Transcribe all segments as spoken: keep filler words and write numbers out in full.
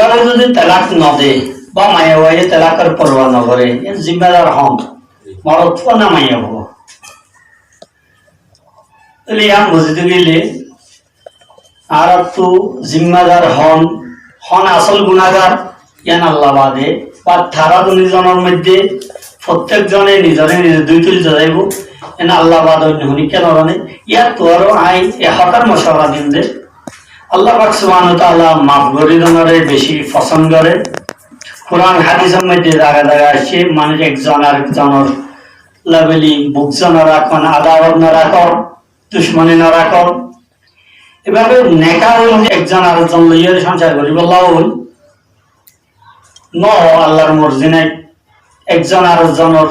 Zibáre zodi telak no de, ba maiyafuaye telakor porwa no gore, er zimmadar hon? Morotfua na maiyafua? Tóile yián buzíte gele, añárattu zimmadar hon, hon asol gunagar, yián Allah bade, ba tará dunizonor moidde fottek zone nizore nize dui tuli zaibo, yián Allah bade oinno honikka no zane. Yáttu aró añí e hotár mocuwara dim de, Allah pak subhanahu wa taala maf gorí donore beci fosón gore. Kuran hadisor moidde zaga zaga aiccé, manúc ekzon arekzonor labeli bukza no rakon, adawat no rakon, ducmoni no rakon. Ebabe neka óile ekzon arekzon loiyóre soñsar goríbolla óil. No, Allar morzi nai. Ekzon arekzonor,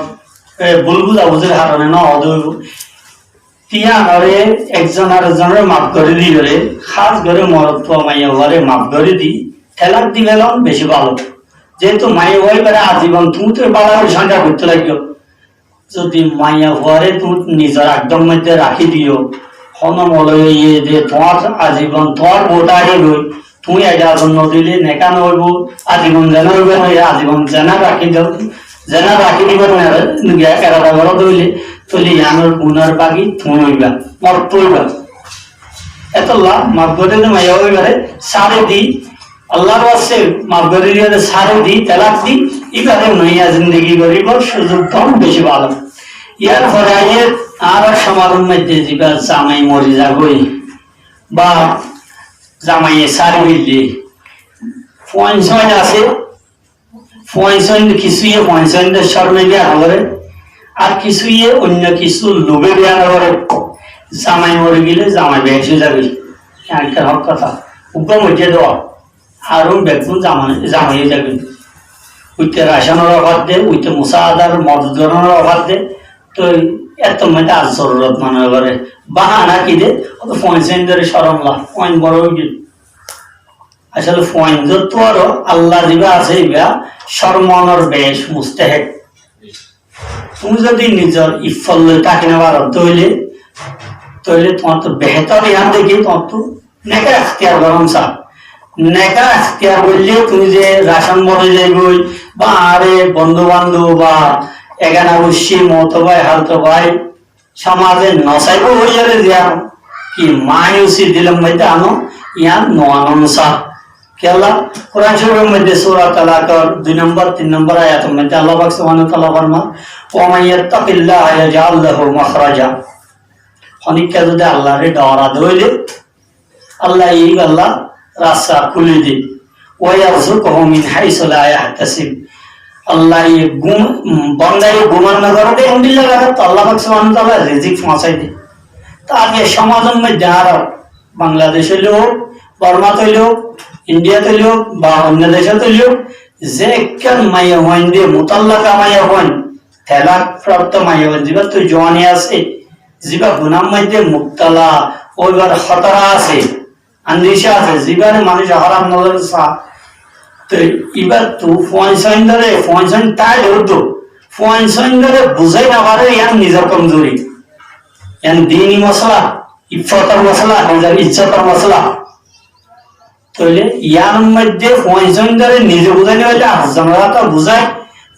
e, bul buzabuzir harone no óibo. Tiyanore ekzon arekzonore maf gorí diyóre, hás gorí morotfua maiyafuare maf gorí di, telak di felon beci bála. Zehetu maiyafua ibare azibon tuñí to bála gorí soñsar goittó laiggó. Zodi maiyafuare tuñí nizor agdor moidde rakí diyo, hono moloi óiye de tuáñr azibon tuáñr bou táki goi, tuñí ejazot no dile neka no óibo, azibon zena óibo no, azibon zena rakí do, zena rakí dibo na, erada goró de óile, tóile yiánor gunar bagi tuñí óiba, morotfua óiba. Etolla maf gorí de maiyafua ibare sári di, Allar waste maf gorí diyóre sári di, telak di, ibare noiya zindigi goríbar suzuk don beci bála. Yar fore aiyé añárar somajor moidde ziba zamai mori zagói, ba zamaiye sári dile, fuain suain asé, fuain suain kissúye fuain suaindor corme biya no goré, ar kissúye oinno kissú lube biya no goré. Zamai mori gele zamai behóc ói zagói. Yián ekkán hók hotá. Uggwá moijjé de aró beggún zamai, zamai ói zagói. Uite raconor ofar de, uite musaadar modot goronor ofar de, toi ettór moidde ar zorurot mone no goré. Bahana ki de, ó to fuain suaindore corom la, fuain boro ói giyé. Asole fuainzottu aró Allah ziba asé iba cormonor behóc mustahek. Tuñí zodi nizor iffot loi táki no faro tóile, tóile tuáñttu behétor yián deki tuáñttu neka ektiyar goron sa. Neka ektiyar goille tuñí ze racon boni zaigói, ba añáre bondú bandób ba egana guccí, moto bái, halto bái, somaze no saibo hoiyóre ziyan ki mayusi dilor moidde ano, yián no anon sa. Kiyólla? Kuran Corifor moidde Sura Talakor dui nombor, tin nombor ayator moidde Allah pak subhanahu wa taala formar, "Wa man yattaqillaha yaj'al lahu makhraja." Honikka zodi Allahre dora de óile, Allah ye iballa rasta kúli de. "Wa yarzuqhu min haysu la yahtasib." Allah ye gum-, um, bondaye guman no gore de, endilla zagattú Allah pak subhanahu wa taala rizik foóñsai de. Tar ye somajor moidde añára Bangladec óile ók, Bormat óile ók, Indiat óile ók, ba oinno decot óile ók, ze ekkán maiyafuain de, mutallaka maiyafuain, telak prapto maiyafuain, zibattu juani asé, ziba gunar moidde mubtala óibar hótara asé, andica asé, zibare manúic haram nozore sa, toi ibattu fuain suaindore, fuain suain tai dór do, fuain suaindore buzai no fare, yián nizor komzuri. Yián dini mosola, iffotor mosola, nizor izzotor mosola. Tóile yián moidde fuain suaindore nize buzai no faille ar zonore to buzai.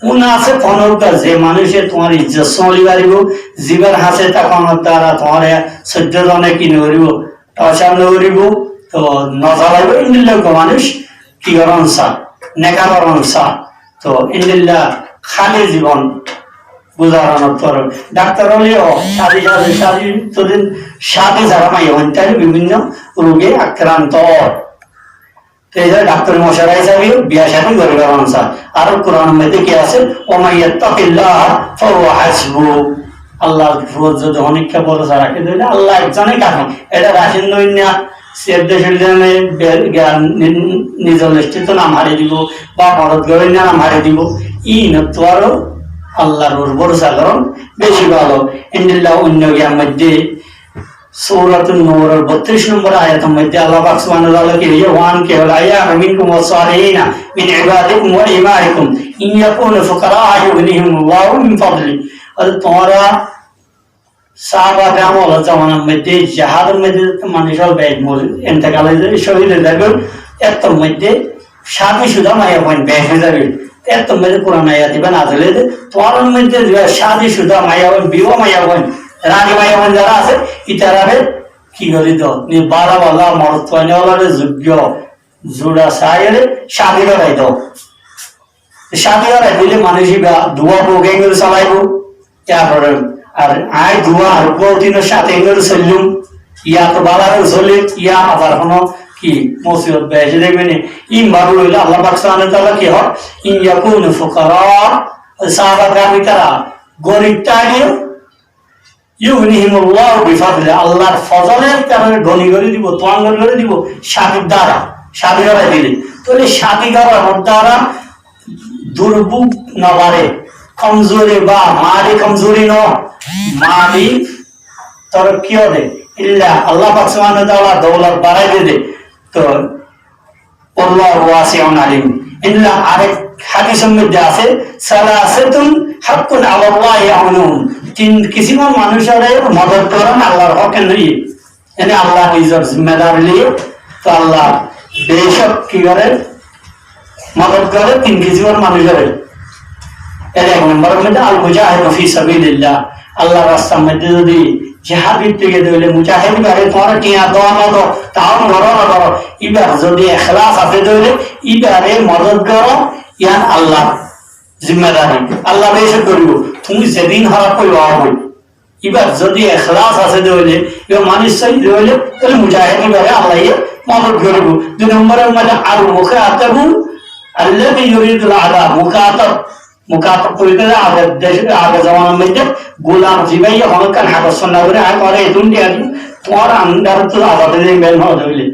Mone asé hono uggwá ze manúice tuáñr izzot sóli faribo, zibar hañse tákonor dara tuáñre soiddo zone ki no goribo, torcar no goribo, to no zalaibo, endilla uggwá manúic ki goron sa, neka goron sa. To endilla háli zibon guzaranor tor. Daktor óileyo cádi, cádi, cádi, todin cádi sára maiyafuain bibinno roge akranto ór. Te ei ze daktori mocuwara hísabe biya cádi goribar ansar. Ar Kuranor moidde ki asé? "Wa man yattaqillaha fahuwa hasbuh." Allar uore zodi honikka borosa rake, tóile Allah ekzone kafi. Ete racon dóinna, sef decor zone be-, ga-, ni-, nizor listittu nam hári dibo, ba modot goróinna nam hári dibo. Iínottú aró Allar uore borosa goron beci bála. Endilla oinno giyan moidde Suratul Nuror bottiríc nombor ayator moidde Allah pak subhanahu wa taala ki hoiye, "Wa ankihul ayama minkum was-salihina min ibadikum wa imaikum in yakunu fuqaraa yughnihimullahu min fadlih." Ar tuáñra sahaba keramor zamanar moidde jihador moidde manúic ókkol beci mori, intekal ói zagói, cóhid ói zagói, ettór moidde cádicuda maiyafuain beci ói zaibo. Ettór maze Kuran ayat ibá nazil óiye de, tuáñrar maze ziba cádicuda maiyafuain, biwa maiyafuain, rani maiyafuain zara asé, itarare ki gorí do? Ni bála bála morotfuain ókkolore zuggo zura saiyóre cádi gorai do. Cádi gorai dile manúic ibá duwa bou kengori solaibo. Yar fore ar añí duwa ar bou tin cádi kengori solilum. Yá to bála gorí solir, yá abar hono ki musibot beci dekbe ni. Ín bábe óile Allah pak subhanahu wa taala ki hoó? In yakunu fuqara, sahaba keram tará gorib táile, yughnihimullahu bifadlihi, Allar fozole tarare goni gorí dibo, tuáñgor gorí dibo, cádir dara, cádi gorai dile. Tóile cádi gorar dara durbhog no bare, komzori ba mali komzori no, mali torokki óde, illa Allah pak subhanahu wa taala doulot barai de de. To Wallahu wasi'un alim. Endilla arek hadisor modde asé, "Salasatun haqqun alallahi aunuhum." Tin kisimor manúcore modot goron Allar hók noó. Ene Allah nizor zimmadari loiye, to Allah becók ki gore, modot gore tin kisimor manúcore. Ere ek nombor modde al mujahidu fi sabilillah. Allar rastar modde zodi jihad goitte gele de óile mujahid ibare tuáñra tiañ do no do, taawun goro no goro, ibar zodi ehlas asé de óile, ibare modot goro, yián Allar zimmadari. Allah becók goribo, tuñí zedin hóraf óiba óibo. Ibar zodi ehlas asé de óile, iba manúic sói de óile, tóile mujahid ibare Allaye modot goribo. Dui nombor modde al mukatabu alladhi yuridul adha, mukatab Mukatab hoité de age dec, age zomanar modde gulam zibaye honokkán hagos sonna gorí, añí tuáñre etún diya di, tuáñr andar tú azad ói zaibá, hoó de óile.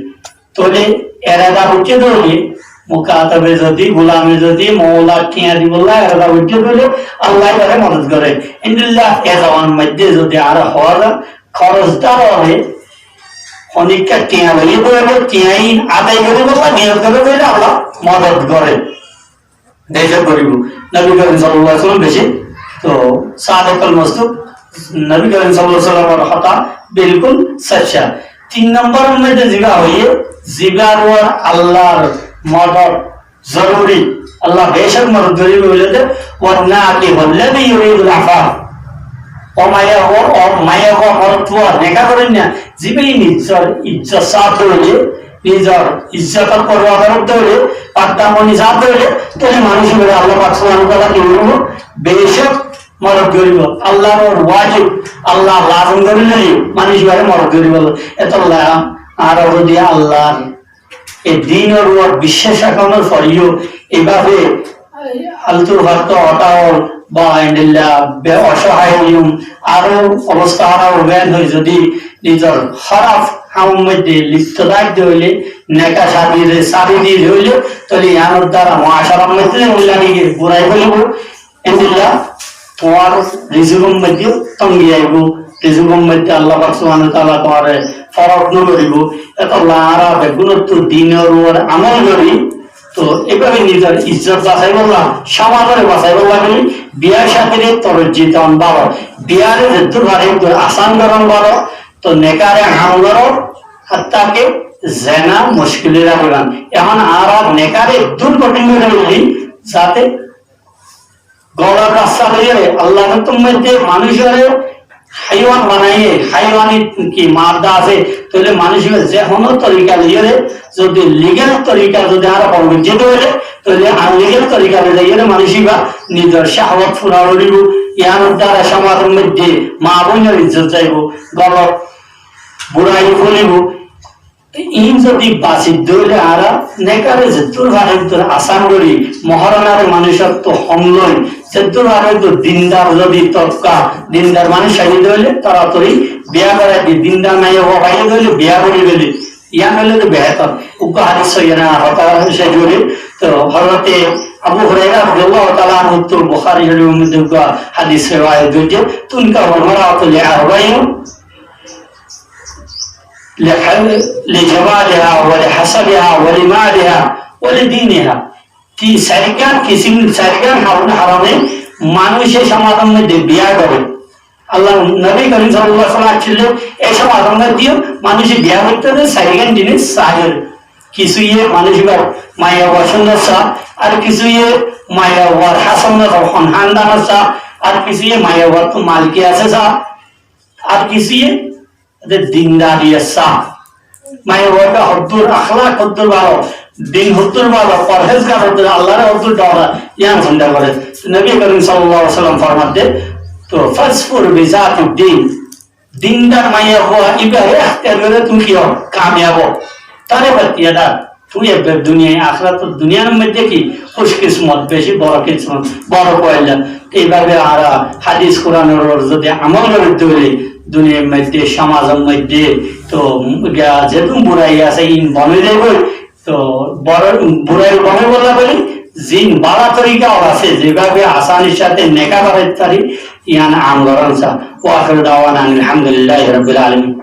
Tóile erada buijjé de óile, mukatabe zodi, gulame zodi, moular tiañ dibolla erada buijjé de óile, Allah ibare modot gore. Endilla e zomanar modde zodi añára hoó de, korzdar ore, honikka tiañ loiye de óile, tiañ adai goríbolla niyot gore de óile, Allah modot gore. Dehcet goribo. Nobi Karim sallallahu alaihi wasallam beci, to, Sadiqul Masduq, Nobi Karim sallallahu alaihi wasallamor hotá bilkul sacca. Tin nombor modde ziba hoiye, zibar uore Allar modot zoruri, Allah becók modot goribo hoile de, "Wan nakihu alladhi yuridul afaf." O maiya, o, o maiya, o morotfua neka goron na, zibe nizor izzot saf de óile, nizor izzotor porwa gorer de óile, pardamoni saf de óile, tóile manúic ibare Allah pak subhanahu wa taala ki goribo? Becók modot goribo. Allar uore wajib, Allah lazim gori loiye, manúic ibare modot goribo. Etolla añára zodi Allar e dinor uore biccác rakonor foreyó, eibábe altu fartu hotá hoil ba endilla be-, osohai óiyum, aró obosta hóraf óibo, en hoi zodi nizor hóraf hamor modde lipto táke de óile, neka cádir sári diye de óile, tóile yiánor dara muacarar modde ullani burai felibo. Endilla tuáñr rizikor modde tongi aibo, rizikor modde Allah pak subhanahu wa taala tuáñre forok no goribo. Etolla añára beggúnottú dinor uore amol gori, to eibábe nizor izzot basaibolla, somajore basaibolla buli biya cádire torojji don bála, biyare zeddur fare eddur asan goron bála, to nekare ham goro, hatta ke zena muckile ragiban. Ehón añára nekare eddur kotin gori buli, zate golor rasta loiyóre, Allar hotár modde manúcore haiwan banaiye, haiwani ki madda asé, tóile manúcore ze hono torika loiyóre, zodi legal torika zodi añára folo goijjé de óile, tóile unlegal torika loi zaiyóre manúic ibá nizor cahwat fura goribo, yiánor dara somajor modde maa boinor izzot zaibo, golor burai folibo. Iín zodi basi de óile añára nekare zeddur fare eddur asan gori, mohoranare manúcottú hom loi, zeddur fare eddur dindar zodi tobka, dindar manúic faiye de óile toratori biya gorai di, dindar maiyafua faiye de óile biya gori feli, yián óile de behétor. Uggwá hadis sóiyi na, hotá cec gori. To Hozrote Abu Huraira radiyallahu taala anhu ttu Bukhari Shorifor modde uggwá hadis rewayot goijje, tunkahul mar'atu li arba'in, li ha-, li jamaliha, wa li hasabiha, wa li maliha, wa li diniha. Ti-, sairgán kisim, sairgán har-, harone manúice somajor modde biya gore. Allar Nobi Karim sallallahu alaihi wasallam accíl de, e somajor modde manúice biya goitto de sairgán jinis sair. Kissúye manúic ibár maiyafuar cúndor sá, ar kissúye maiyafuar hásamot hon hándanor sá, ar kissúye maiyafuar tú malki asé sá, ar kissúye de dindari sá. Maiyafuar hoddúr akhlak hoddúr bála, din hoddúr bála, forhézgar hoddúr, Allaré hoddúr dóra, yián sinta goré. Nobi Korim sallallahu alaihi wasallam formadde, to fazfar bizatid din, dindar maiyafua ibáre ektiyar goré, tuñí ki ó, kamiyab ó. Tarikat yada, tuñí ebbe duniyai ahérat, duniyar moidde ki, kúckismot, beci boro kismot, boro foila. Te eibábe añára hádis Kuranor uore zodi amol gorí dóile, duniyar moidde, somajor moidde, to, ga, zetún burai asé, in bon ói zaiboi. To boro, burai bon óibolla buli, zin bála torika ól asé, zebábe asanir sáte neka barai fari, yián am goron sá. Wa akhiru da'wana anil hamdulillahi rabbil alamin.